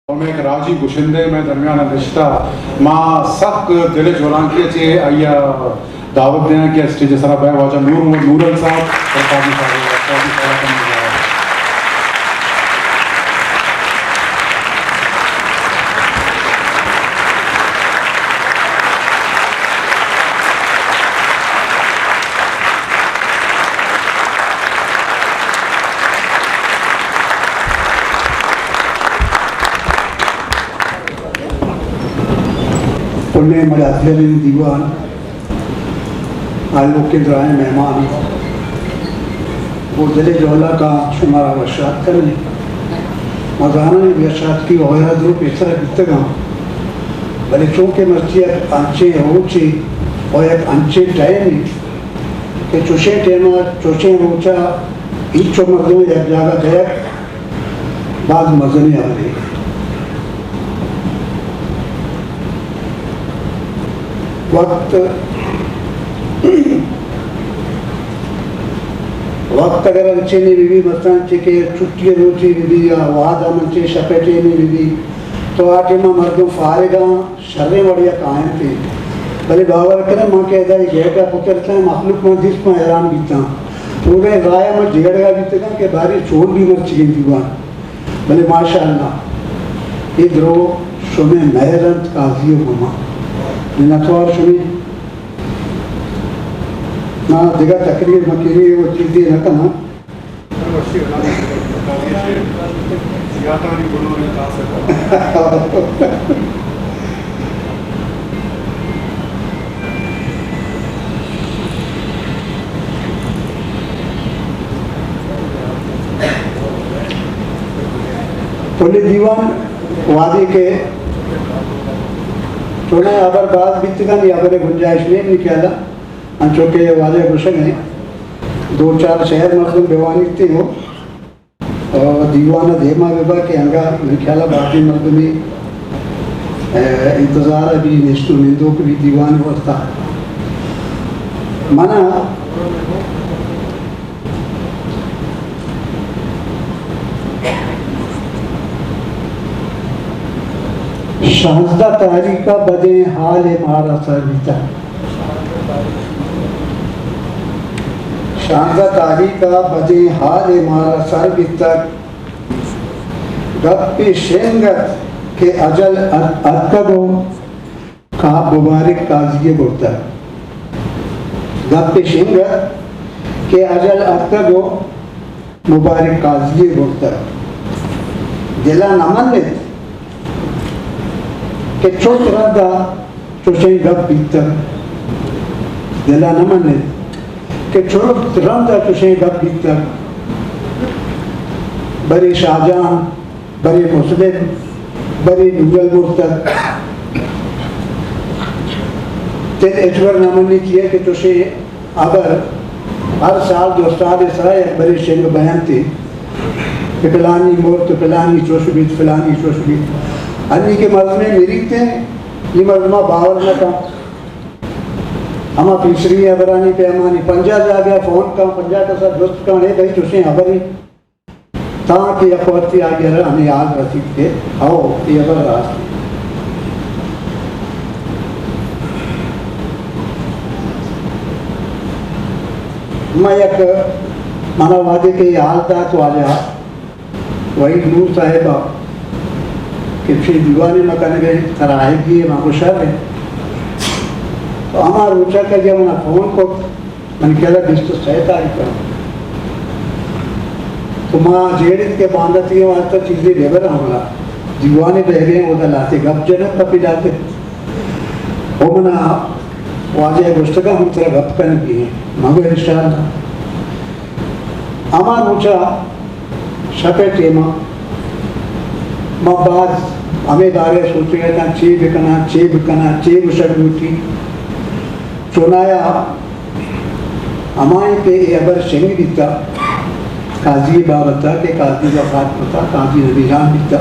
اور مئے یک راجی گشندہ مئے درمیان ءَ نشتہ، ما سک دل ءِ جہلانکی ءَ چہ آئی ءَ دعوت دیاں کہ اسٹیج ءِ سرا بئے، واجہ نور محمد نورل صاحب، اور قاضی صاحب، قاضی صاحب۔ پلیں مئے افضلیں دیوان، آیوکیں دراہیں مہمان، گوں دل ءِ جہلانک ءَ شمارا وش آتک کنیں۔ ما زاناں اے وش آتکی وغیرہ درو پیسر ءَ بیتگاں، بلے چونکہ مرچی یک انچیں روچے و یک انچیں ٹائمے کہ چوشیں ٹائم ءَ، چوشیں روچ ءَ ہچ مردم یک جاگہ بیگ باز مزنیں ہبرے۔ وقت، وقت اگر انچیں بہ بی، مثلاً چہ کہ چھٹی ءِ روچے بہ بی یا وہد ہم انچیں شپ ءِ ٹیمے بہ بی، تو آ ٹیم ءَ مردم فارغ آں، شریں وڑے ءَ کاینت انت۔ بلے باور کن ئے، من کہ ادا اے گیٹ ءَ پترتاں، مخلوق من دیست، من حیران بیتاں۔ پوریں راہ ءَ من جیڑگ ءَ بیتگاں کہ باریں چون بی مرچیگیں دیوان۔ بلے ماشاءاللہ، اے درو شمئے مہر انت قاضی ءِ گوما۔ منتوار شمئے۔ ما دگہ تقریر مکینی ءُ چیزے نہ کناں۔ پلیں دیوان، وہدے کہ چونیں ہبر باز بیتگاں، اے ہبر ءِ گنجائش نیں منی خیال ءَ۔ انچو کہ واجہ گوشگ ءَ انت، دو چار شئیر مردم بہ وانیت ءُ دیوان ءَ دیما بہ با کہ انگا منی خیال ءَ باقی مردمے، اے، انتظار ءَ بی، نشت ءُ نندوک بی دیوان ءِ واستا۔ من ءَ شانزدہ تاریخ ءَ بدیں حالے مارا سر بیتگ۔ شانزدہ تاریخ ءَ بدیں حالے مارا سر بیتگ۔ گپے شنگ ات کہ اجل ات-، اتکگ ءُ کا-، مبارک قاضی ءَ برتگ۔ گپے شنگ ات کہ اجل اتکگ ءُ مبارک قاضی ءَ برتگ۔ دل ءَ نہ منت کہ چنت رند ءَ چوشیں گپ بیتگ۔ دل ءَ نہ منت کہ چنت رند ءَ چوشیں گپ بیتگ۔ برے شاہجان، برے مسلم، برے نورل مرتگ۔ دل ہچبر نہ منی چیا کہ چوشیں ہبر ہر سال دو سال ءِ سرا یک برے شنگ بینت کہ پلانی مرت، پلانی چوش بیت، پلانی چوش بیت۔ انی کہ مردمے مریت انت، اے مردم ءَ باور نہ کنت۔ ہما پیسری ہبرانی پیمانی پنجاہ جاگہ فون کن، پنجاہ کسا جست کن، اے بھئی چوشیں ہبرے۔ تاں کہ یک وقتی آئی ءَ را ہمے حال رسیت کہ ہو، اے ہبر راست انت۔ ما یک، منا وہدے کہ اے حال دات واجہ وحید نور صاحب ءَ کہ چے دیوانے ما کنگ ءَ ایں، ترا آیگی ءَ، ما گوشگ ءَ ایں۔ تو ہما روچ ءَ کہ آئی ءَ منا فون کت، من کہلا بیست ءُ سئے تاریخ ءَ۔ تو ما جیڑت کہ بانداتی ءِ واسطہ چیزے بہ بر ہملا دیوانے بہگیں، اودا لاتے گپ جنت، پپی لاتے۔ او منا واجہ گوشتگا ہم ترا گپ کنگی ہیں۔ من گو انشاءاللہ۔ ہما روچا شپ ءِ ٹیم ءَ ما باز ہمے بارے ءَ سوچگ ءَ اتاں، چے بکناں، چے بکناں، چے گوشگ لوٹی۔ چونایا ہمائیں کہ اے ہبر شنگ بیتا قاضی ءِ بابت ءَ کہ قاضی وفات کتا، قاضی نمیران بیتا۔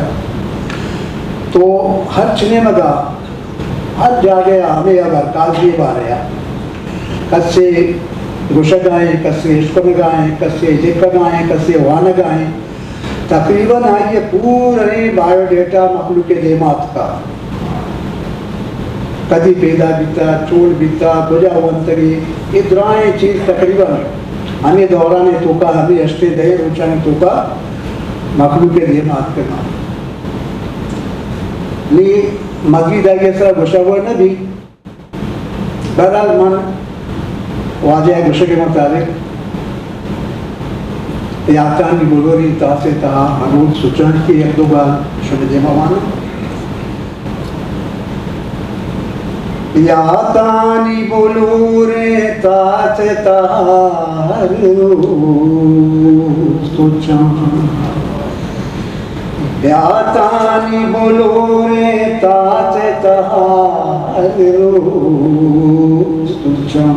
تو ہر چنیمگا ہر جاگہ ءَ ہمے ہبر قاضی ءِ بارے ءَ۔ کسے گوشگ ءَ ایں، کسے اشکنگ ءَ ایں، کسے لکھگ ءَ ایں، کسے وانگ ءَ ایں۔ تقریباً آئی ءِ پوریں بایو ڈیٹا مخلوق ءِ دیما اتکا۔ کدی پیدا بیتا، چون بیتا، کجا ونتگی، اے درائیں چیز تقریباً ہمے دوران ءِ توکا، ہمے ہشتیں دہیں روچانی توکا مخلوق ءِ دیما اتکگاں۔ نی مزید آئی ءِ سرا گوشگ وڑ نہ بیت۔ بہرحال، من واجہ ءِ گوشگ ءِ مطابق یاتانی بلوریں تاس ءِ تہا ہنوز سوچاں کہ یک دو گال شمئے دیما واناں۔ یاتانی بلوریں تاس ءِ تہا ہر روز سوچاں۔ یاتانی بلوریں تاس ءِ تہا ہر روز سوچاں۔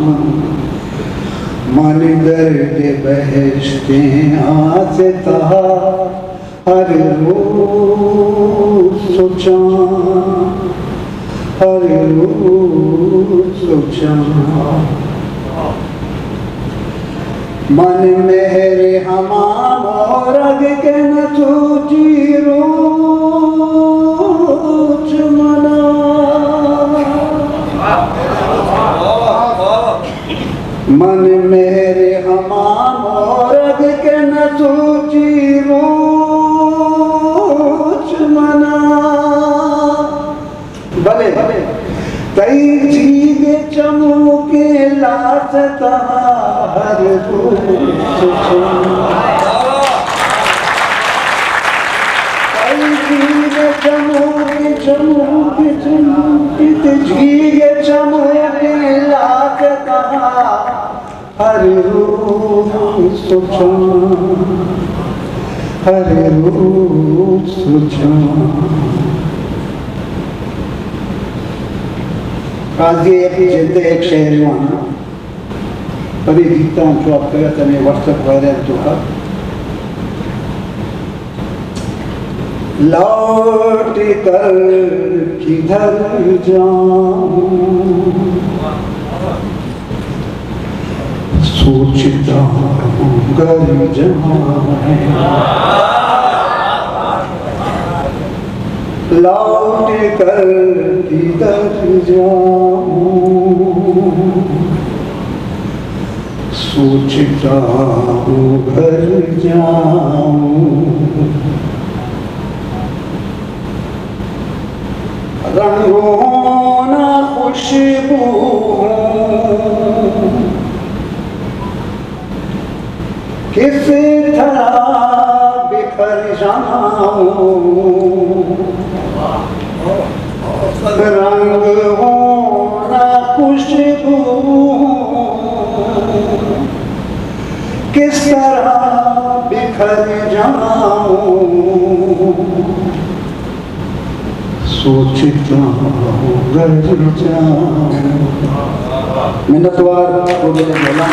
من درد بہشتیں آس ءِ تہا ہر روز سوچاں، ہر روز سوچاں۔ من مہر ہما مورگ کہ نہ سوچی روچ منا۔ من مہر ہما مورگ کہ نہ سوچی روچ منا۔ بلے تئی جیگ چموکیں لاس ءِ تہا ہر روز سوچاں۔ تئی جیگ چموکیں، چموکیں، چموکیں، تئی جیگ چموکیں لاس ءِ تہا ہر روز سوچاں، ہر روز سوچاں۔ قاضی ءِ یک جند ءِ یک شعر واناں، پرے دیتاں چو اتکگ ات ہمے واٹس ایپ وغیرہ ءِ توکا۔ لوٹ کر کدھر جاؤں، سوچتا ہوں گھر جاؤں۔ لوٹ کر کدھر جاؤں، سوچتا ہوں گھر جاؤں۔ رنگ ہوں نہ خوشبو ہوں، کس طرح بکھر جاؤں۔ رنگ ہوں نہ خوشبو ہوں، کس طرح بکھر جاؤں۔ سوچتا ہوں گھر جاؤں۔ منتوار، گوڈ بلے مولانا۔